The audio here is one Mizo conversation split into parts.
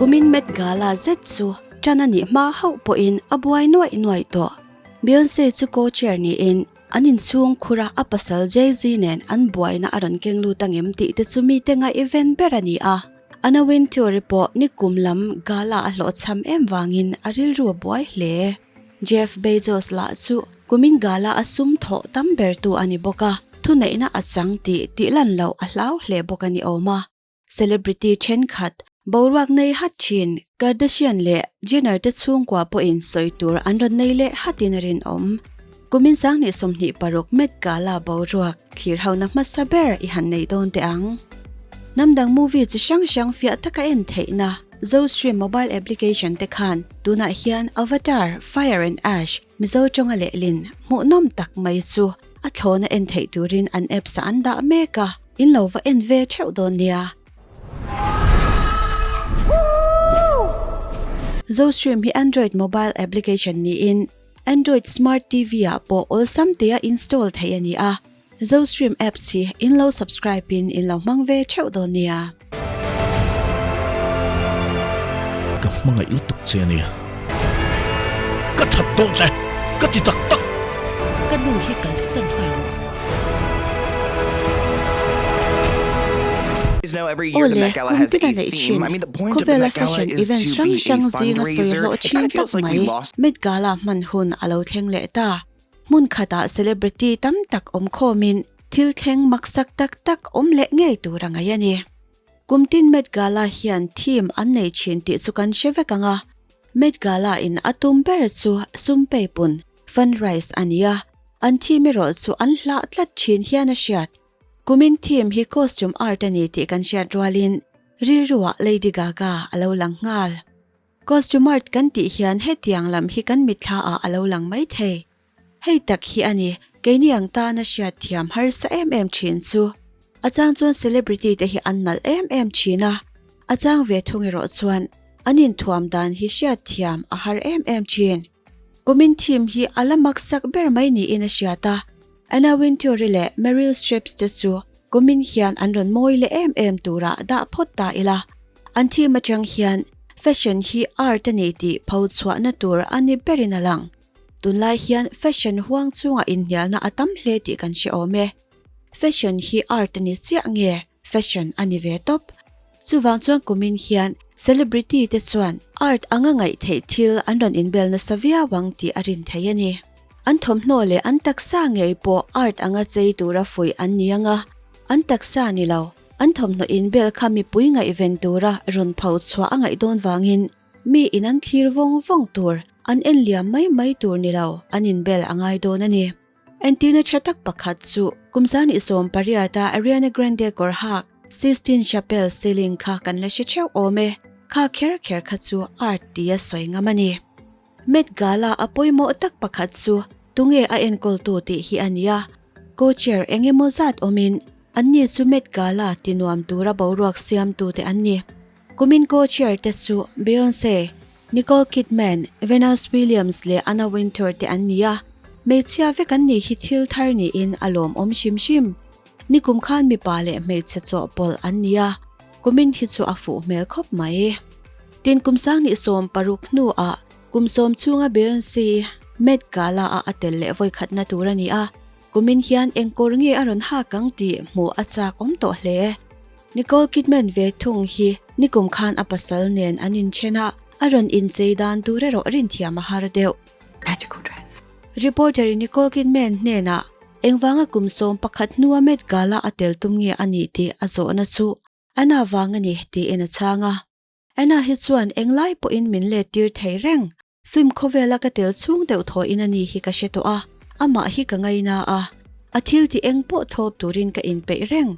Kumin Met Gala zet chu ṭan a nih hma hauh pawhin a buai nuaih nuaih tawh. Beyonce chu co-chair niin an inchhung khura a pasal Jay-Z nen an buaina a rawn keng lut angem tih te chu mite ngaihven ber a ni a. Anna Wintour-i pawh nikum lam gala a hlawhchham em vangin a rilru a buai hle. Jeff Bezos lah chu kumin gala a sum thawh tam bertu a ni bawk a, thuneihna a chang tih tih lan loh a hlau hle bawk a ni awm a. Celebrity thenkhat boruak nei hat thin Kardashian leh Jenner te chhungkua pawhin sawi tur an rawn nei leh hatin a rinawm. Kumin 2026 Met Gala boruak thlir hona hmasa ber i han nei dawn teh ang. Hnam dang movie chi hrang hrang fiah taka en theihna Zostream mobile application te khan tunah hian Avatar, Fire and Ash, Mizo tawnga lehlin hmuhnawm tak mai chu a thlawna en theih turin an apps ah an dah mek a, in lo va en ve theuh dawn nia. Zostream hi Android mobile application niin Android Smart TV ah pawh awlsam tea install theih a ni a, Zostream apps hi in lo subscribe in in lo hmang ve theuh dawn nia. Ka hmangaih lutuk che a nia. Ka that dawn che, ka ti tak tak. Ka nu hi kalsan nghal rawh. Awle, kum tina neih thin, khawvela fashion event hrang hrang zinga sawi hlawh thin tak mai Met Gala hman hun a lo thleng leh ta. Hmun khatah celebrity tam tak awm khawmin thil thleng maksak tak tak awm leh ngei tur a ngaih a ni. Kum tin Met Gala hian theme an nei thin tih chu kan hre vek ang a, Met Gala in a tum ber chu sum peipun, fundraise, a ni a, an theme erawh chu an hlah tlat thin hian a hriat. Kumin theme hi costume art a ni tih kan hriat rualin rilruah Lady Gaga a lo lang nghal. Costume art kan tih hian hetiang lam hi kan mitthla ah a lo lang mai thei. Hei tak hi a ni, keini ang tana hriat thiam harsa em em thin chu. A chang chuan celebrity te hi an nalh em em thin a, a chang ve thung erawh chuan an inthuam dan hi hriat thiam a har em em thin. Kumin theme hi a la maksak ber mai niin a hriat a, Anna Wintour-i leh Meryl Streep te chu kumin hian an rawn mawi leh em em turah dah phawt ta ila. An theme atang hian fashion hi art a ni tih pho chhuahna tur a ni berin a lang. Tunlai hian fashion huang chungah inhnialna a tam hle tih kan hre awm e. Fashion hi art a ni chiah nge fashion a ni ve tawp. Chuvang chuan kumin hian celebrity te chuan art anga ngaih theih thil an rawn inbel nasa viau ang tih a rin thei a ni. An thawmhnaw leh an taksa ngei pawh art anga chei tura fuih an ni ang a, an taksa ni lo, an thawmhnaw inbel kha mipui ngaihven tura rawn pho chhuah a ngaih dawn vangin mi in an thlir vawng vawng tur, an en liam mai mai tur ni lo, an inbel a ngai dawn a ni. Entirna tha tak pakhat chu kum 28 a Ariana Grande kawr hak Sistine Chapel ceiling kha kan la hre theuh awm e, kha kher kher kha chu art tia sawi ngam a ni. Met Gala a pawimawh tak pakhat chu tunge a enkawltu tih hi a ni a, co-chair eng emaw zat awmin anni chu Met Gala tinuam tura boruak siamtute an ni. Kumin co-chair te chu Beyonce, Nicole Kidman, Venus Williams leh Anna Wintour te an ni a, hmeichhia vek an nih hi thil thar niin a lawmawm hrim hrim. Nikum khan mipa leh hmeichhe chawhpawlh an ni a, kumin hi chu a fuh hmel khawp mai. Tin kum 2016 hnuah kum sawm chhunga Beyonce Met Gala ah a tel leh vawikhatna tur a ni a, kumin hian eng kawr nge a rawn hak ang tih hmuh a chak awm tawh hle. Nicole Kidman ve thung hi nikum khan a pasal nen an inthen a, a rawn inchei dan tur erawh rinthiam a har deuh. Magical dress. Reporter in Nicole Kidman hnenah engvanga kum 11 hnua Met Gala a tel tum nge a nih tih a zawhna chu Anna vang a ni tiin a chhang a. Anna hi chuan englai pawhin min let tir thei reng. Film khawvela ka tel chhung deuh thawhin a ni hi ka hre tawh a, amah hi ka ngaina a, a thil ti eng pawh thawp turin ka inpeih reng.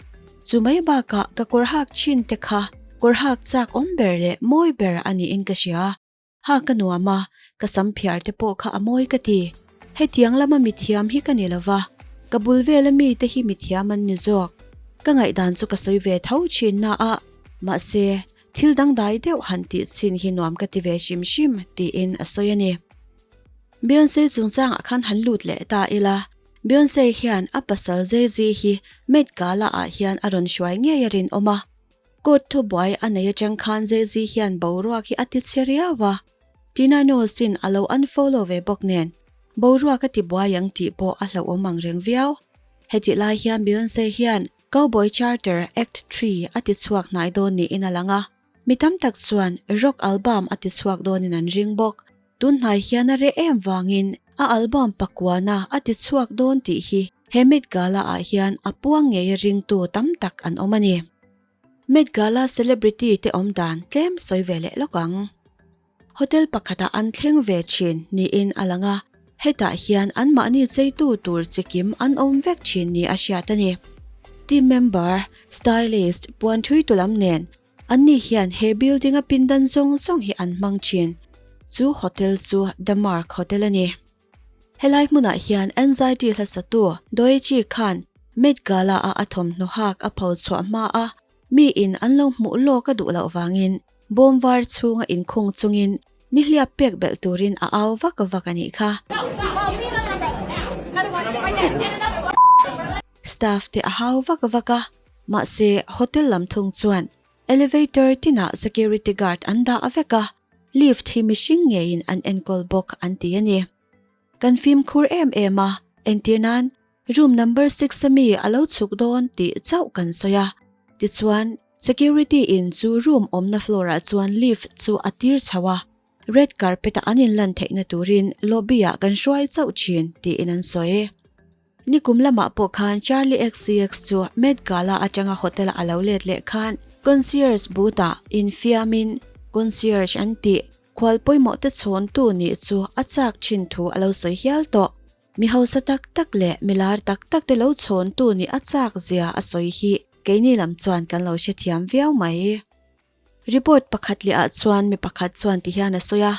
Chu mai bakah ka kawr hak chin te kha kawr hak chak awm ber leh mawi ber a niin ka hria. Ha ka nuam a, ka sam phiar te pawh kha a mawi ka ti. Hetiang lama mithiam hi ka ni lo va, ka bul vela mite hi mithiam an ni zawk. Ka ngaihdan chu ka sawi ve tho thin na a, mahse, Thil dangdai deuh han tih chin hi nuam ka ti ve hrim hrim, tiin a sawi a ni. Beyonce chungchangah khan han lut leh ta ila, Beyonce hian a pasal Jay-Z hi Met Gala ah hian a rawn hruai ngei a rinawm a. Court thubuai a nei atang khan Jay-Z hian boruak hi a ti chhe riau a, Tina Knowles-in a lo unfollow ve bawk nen, boruak a ti buai ang tih pawh a hlauhawm ang reng viau. Hetih lai hian Beyonce hian Cowboy Charter Act Three a ti chhuak hnai dawn niin a lang a, mi tam tak chuan rock album a ti chhuak dawnin an ring bawk. Tun hnai hian a reh em vangin a album pakuana a ti chhuak dawn tih hi he Met Gala ah hian a puang ngei a ringtu tam tak an awm a ni. Met Gala celebrity te awm dan tlem sawi ve leh lawk ang. Hotel pakhatah an thleng ve thin niin a lang a, hetah hian anmahni cheitu tur chikim an awm vek thin ni a hriat a ni. Team member, stylist, puan thui tu lam nen Anni hian he building a pindan zawng zawng hi an hmang thin. Chu hotel chu The Mark Hotel a ni. Helai hmunah hian anxiety hlasatu Doichi khan Met Gala a a thawmhnaw hak a pho chhuah hma a, mi in an lo hmuh lawk a duh loh vangin bawm var chhunga inkhung chungin nihliap pek belh turin a au vak vak a nih kha. Staff te a hau vak vak a. Mahse, hotel lam thung chuan elevator tinah security guard an dah vek a, lift hi mihring ngeiin an enkawl bawk an ti a ni. Kan fimkhur em em a, entir nan room number six a mi a lo chhuk dawn tih chauh kan sawi a, tichuan security in chu room awmna floor ah chuan lift chu a tir chho a, red carpet a an inlan theihna turin lobby ah kan hruai chauh thin tiin an sawi. Nikum lamah pawh khan Charli XCX chu Met Gala atanga hotel-a a lo let leh khan concierge booth-ah infiamin concierge an tih khual pawimawh te chhawntu nih chu a chak thin thu a lo sawi hial tawh. Mi hausa tak tak leh mi lar tak tak te lo chhawntu nih a chak zia a sawi hi keini lam chuan kan lo hrethiam viau mai. Report pakhat leh ah chuan mi pakhat chuan ti hian a sawi a,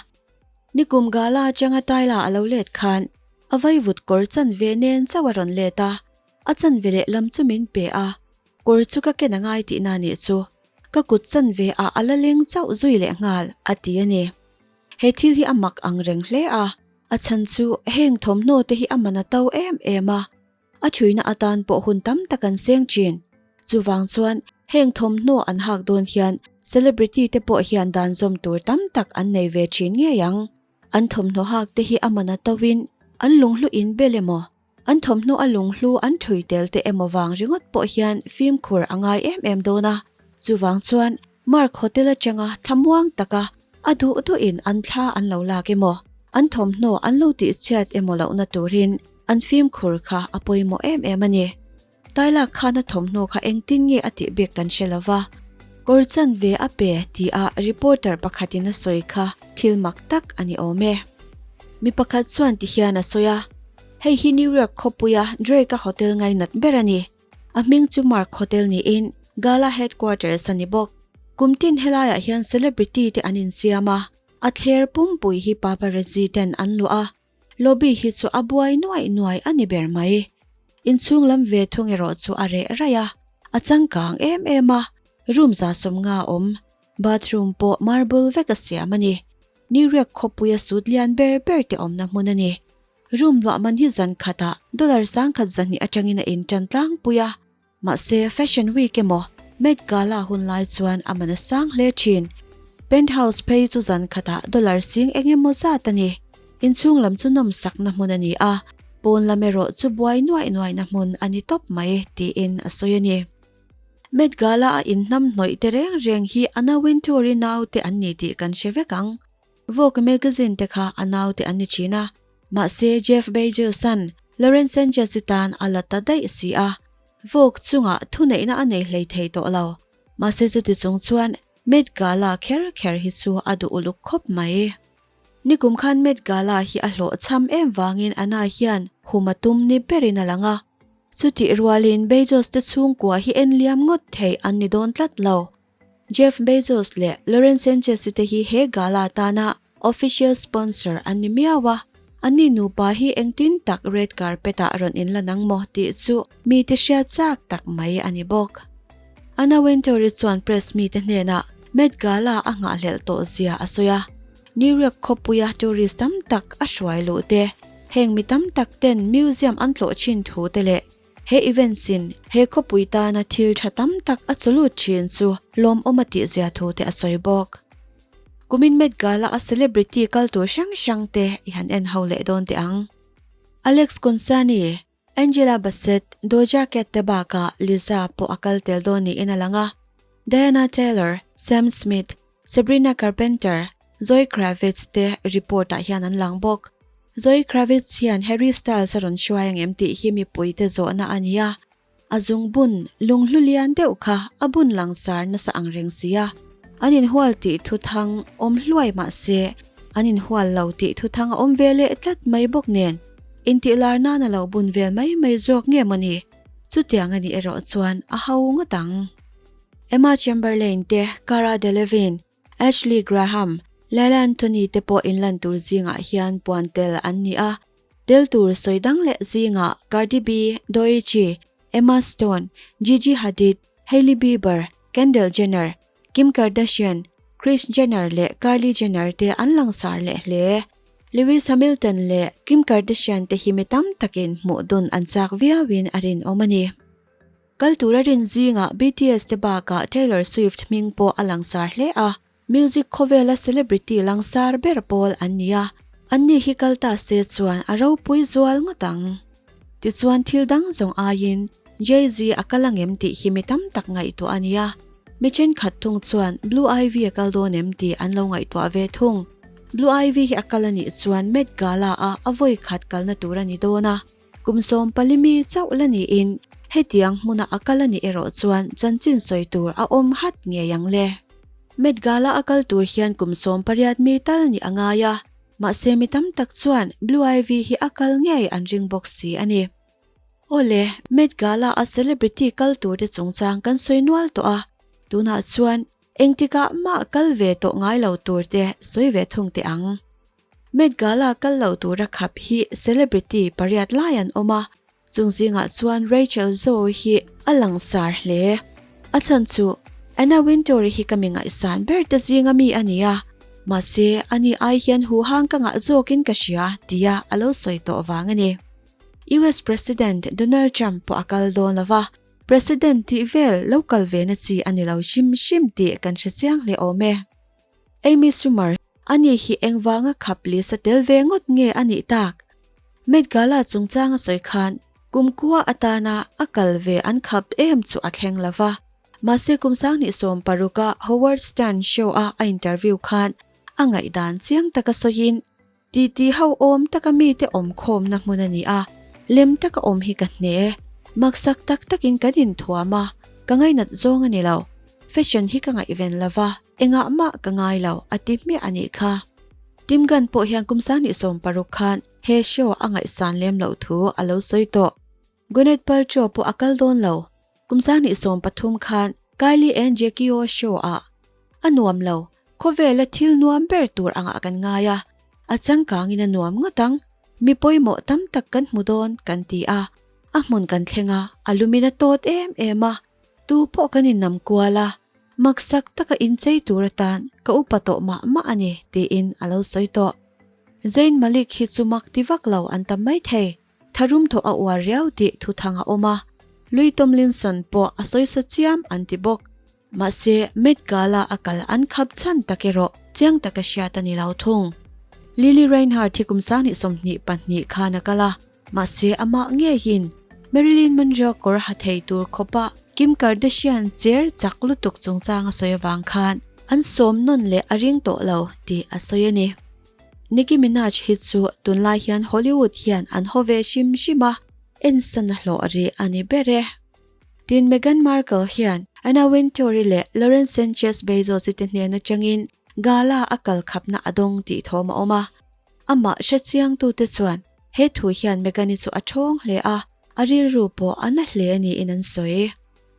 Nikum Gala atanga Tyla a lo let khan a vaivut kawr chanve nen chauh a rawn let a, a chanve leh lam chu min pe a, kawr chu ka ken a ngai tihna nih chu, ka kut chanve ah a la leng chauh zui leh nghal a ti a ni. He thil hi a mak ang reng hle a, a chhan chu heng thawmhnaw te hi a man a to em em a, A thuina atan pawh hun tam tak an seng thin. Chuvang chuan heng thawmhnaw an hak dawn hian celebrity te pawh hian dan zawm tur tam tak an nei ve thin ngei ang. An thawmhnaw hak te hi a man a to in an lunghlu in bel emaw, an thawmhnaw a lunghlu an thui tel te emaw vang ringawt pawh hian fimkhur a ngai em em dawn a. Chuvang chuan Mark Hotel atanga thlamuang taka a duh duhin an thla an lo lak emaw, an thawmhnaw an lo tihchhiat emaw lohna turin an fimkhur kha a pawimawh em em a ni. Tailak khan a thawmhnaw kha engtin nge a tih bik kan hre lova, kawr chanve a pe ti a reporter pakhatin a sawi kha thil mak tak a ni awm e. Mi pakhat chuan ti hian a sawi a, Hei hi New York khawpuia Drake-a hotel ngainat ber a ni. A hming chu Mark Hotel niin Gala Headquarters a ni bawk. Kum tin helaiah hian celebrity te an insiam a, a thler pumpui hi paparazzi ten an luah a, lobby hi chu a buai nuaih nuaih a ni ber mai. Inchhung lam ve thung erawh chu a reh raih a, a changkang em em a, room 150 a awm, bathroom pawh marble vek a siam a ni. New York khawpuia suit lian ber ber te awmna hmun a ni. Room luah man hi zan khatah dollar 1200 atangin a intan tlangpui a, mahse Fashion Week emaw Met Gala hun lai chuan a man a sang hle thin. Penthouse phei chu zan khatah dollar sing eng emaw zat a ni. Inchhung lam chu nawmsakna hmun a ni a, pawn lam erawh chu buai nuaih nuaihna hmun a ni tawp mai tiin a sawi a ni. Met Gala a inhnamhnawih te reng reng hi Anna Wintour-i naute an ni tih kan hre vek ang. Vogue magazine te kha a naute an ni thin a, mahse Jeff Bezos-a'n Lauren Sanchez-i tan a la ta daih si a, Vogue chungah thuneihna a nei hlei thei tawh lo. Mahse chuti chung chuan Met Gala kher kher hi chu a duh uluk khawp mai. Nikum khan Met Gala hi a hlawhchham em vangin Anna hian hum a tum ni berin a lang a. Chutih rualin Bezos te chhungkua hi enliam ngawt thei an ni dawn tlat lo. Jeff Bezos leh Lauren Sanchez te hi he gala tana official sponsor an ni miau a, anni nupa hi engtin tak red carpet ah rawn inla nang maw tih chu mite hriat chak tak mai a ni bawk. Anna Wintour-i chuan press mite hnenah Met Gala a nghahhlelh tawh zia a sawi a, New York khawpuia tourist tam tak a hruai luh te, heng mi tam tak ten museum an tlawh thin thu te leh. He events in he khawpui tana thil tha tam tak a chawlut thin chu lawmawm a tihzia thu te a sawi bawk. Kumin Met Gala a celebrity kal tur hrang hrang te i han en ho leh dawn teh ang. Alex Consani, Angela Bassett, Doja Cat te bakah Lisa pawh a kal tel dawn niin a lang a. Diana Taylor, Sam Smith, Sabrina Carpenter, Zoe Kravitz te report ah hian an lang bawk. Zoe Kravitz hian Harry Styles a rawn hruai ang em tih hi mipuite zawhna a ni a. A zungbun lunghlu lian deuh kha a bun langsar nasa ang reng si a. An inhual tih thuthang awm hluai mah se an inhual lo tih thuthang a awm ve leh tlat mai bawk nen intih lar nan a lo bun vel mai mai zawk nge mawni? Chutiang a nih erawh chuan a ho ngawt ang. Emma Chamberlain te, Cara Delevingne, Ashley Graham, Lala Anthony te pawh inlan tur zingah hian puan tel an ni a. Tel tur sawi dang leh zingah Cardi B, Doechii, Emma Stone, Gigi Hadid, Hailey Bieber, Kendall Jenner, Kim Kardashian, Kris Jenner leh Kylie Jenner te an langsar leh hle. Lewis Hamilton leh Kim Kardashian te hi mi tam takin hmuh dun an chak viauin a rinawm a ni. Kal tura rin zingah BTS te bakah Taylor Swift hming pawh a langsar hle a, music khawvela celebrity langsar ber pawl an ni a, anni hi kal ta se chuan a ropui zual ngawt ang. Tichuan thil dang zawng aiin Jay-Z a kal angem tih hi mi tam tak ngaihtuah a ni a, mi thenkhat thung chuan Blue Ivy a kal dawn em tih an lo ngaihtuah ve thung. Blue Ivy hi a kal a nih chuan Met Gala a a vawi khat kalna tur a ni dawn a. Kum 14 mi chauh la niin hetiang hmuna a kal a nih erawh chuan chanchin sawi tur a awm hat ngei ang le. Met Gala a kal tur hian kum 18 mi tal nih a ngai a, mahse mi tam tak chuan Blue Ivy hi a kal ngei an ring bawk si a ni. Awle, Met Gala a celebrity kal tur te chungchang kan sawi nual tawh a, tunah chuan engtikah mah kal ve tawh ngai lo tur te sawi ve thung teh ang. Met Gala kal lo tura khap hi celebrity pariat lai an awm a, chung zingah chuan Rachel Zoe hi a langsar hle. A chhan chu Anna Wintour hi ka mi ngaihsan ber te zinga mi a ni a, mahse ani ai hian huhang ka ngah zawkin ka hria tia a lo sawi tawh vang a ni. US President Donald Trump pawh a kal dawn lo va, President tih vel lo kal ve na chi a ni lo hrim hrim tih kan hre chiang hle awm e. Amy Schumer, Ani hi engvanga khap lisa tel ve ngawt nge a nih tak? Met Gala chungchang a sawi khan kum kua atana a kal ve an khap em chu a thleng lo va. Mahse kum 2016 a Howard Stern show a a interview khan a ngaihdan chiang taka sawiin, Titi ho awm taka mite awm khawmna hmun a ni a, lem taka awm hi ka hne. Maksak tak takin kan inthuam a, ka ngainat zawng a ni lo. Fashion hi ka ngaihven lo va, engah mah ka ngai lo, a ti hmiah a nih kha. Tim Gunn pawh hian kum 2016 khan he show a ngaihsan lem loh thu a lo sawi tawh. Gwyneth Paltrow pawh a kal dawn lo. Kum 2013 khan Kylie and Jackie-O show ah a nuam lo, khawvela thil nuam ber tur angah kan ngai a, a changkangin a nuam ngawt ang, mi pawimawh tam tak kan hmu dawn kan ti a, a hmun kan thleng a, a lumin a tawt em em a, tu pawh kan innam kual a, maksak taka inchei tur atan ka upa tawh mah mah a ni tiin a lo sawi tawh. Zayn Malik hi chu mak ti vak lo an tam maithei. Tharum thaw a uar riau tih thuthang a awm a, Louis Tomlinson pawh a sawisa chiam an ti bawk. Mahse, Met Gala a kal an khap chhan tak erawh chiang taka hriat a ni lo thung. Lili Reinhart hi kum 2022 khan a kal a, mahse amah ngeiin Marilyn Monroe kawr ha thei tur khawpa Kim Kardashian cher chak lutuk chungchang a sawi avang khan an sawm nawn leh a ring tawh lo tih a sawi a ni. Nicki Minaj hi chu tunlai hian Hollywood hian an haw ve hrim hrim a, ensan a hlawh rih a ni ber e. Tin Meghan Markle hian Anna Wintour-i leh Lauren Sanchez Bezos-i te hnen atangin gala a kal khapna a dawng tih thawm a awm a. Amah hrechiangtute chuan he thu hian Meghan-i chu a thawng hle a, a rilru pawh a na hle niin an sawi.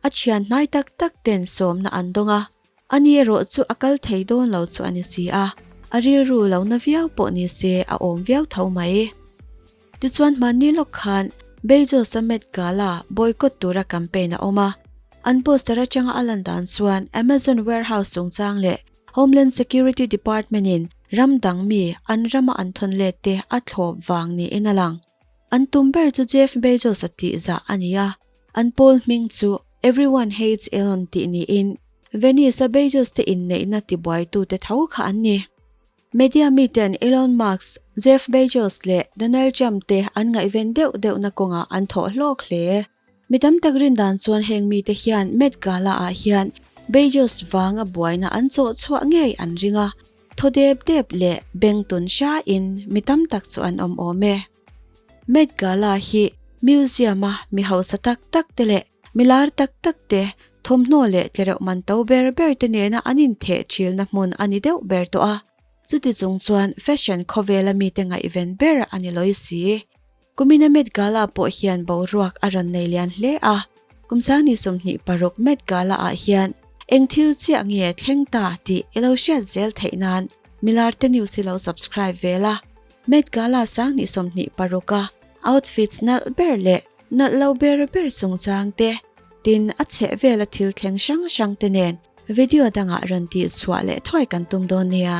A thian hnai tak tak ten sawmna an dawng a, Ani erawh chu a kal thei dawn lo chu a ni si a, a rilru lo na viau pawh ni se a awm viau tho mai. Tichuan hmanni lawk khan Bezos-a Met Gala boycott tura campaign a awm a, an poster atanga a lan dan chuan Amazon warehouse chungchang leh Homeland Security Department-in ram dang mi an rama an thawn let te a thlawp vang niin a lang. An tum ber chu Jeff Bezos-a tihzah a ni a, an pawl hming chu Everyone Hates Elon tih niin Venice-a Bezos te inneihna tibuaitute tho kha an ni. Media miten Elon Musk, Jeff Bezos leh Donald Trump te an ngaihven deuh deuhna kawngah an thawh hlawk hle. Mi tam tak rin dan chuan heng mite hian Met Gala-ah hian Bezos vanga buaina an chawh chhuah ngei an ring a, thaw dep dep leh beng tun hriain mi tam tak chu an awm awm e. Met Gala hi museum-a mi hausa tak tak te leh mi lar tak tak te thawmhnaw leh tlereuh man to ber ber te nena an intheh thilna hmun a ni deuh ber tawh a, chuti chung chuan fashion khawvela mite ngaihven ber a ni lawi si. Kumina Met Gala pawh hian boruak a rawn nei lian hle a, kum sangni 26 Met Gala ah hian eng thil chiah nge thleng ta tih i lo hriat zel theih nan Milarte News hi lo subscribe ve la. Met Gala sangni 26 a outfits nalh ber leh nalh lo ber ber chungchang te, tin a chhehvela thil thleng hrang hrang te nen video dangah rawn tih chhuah leh thuai kan tum dawn nia.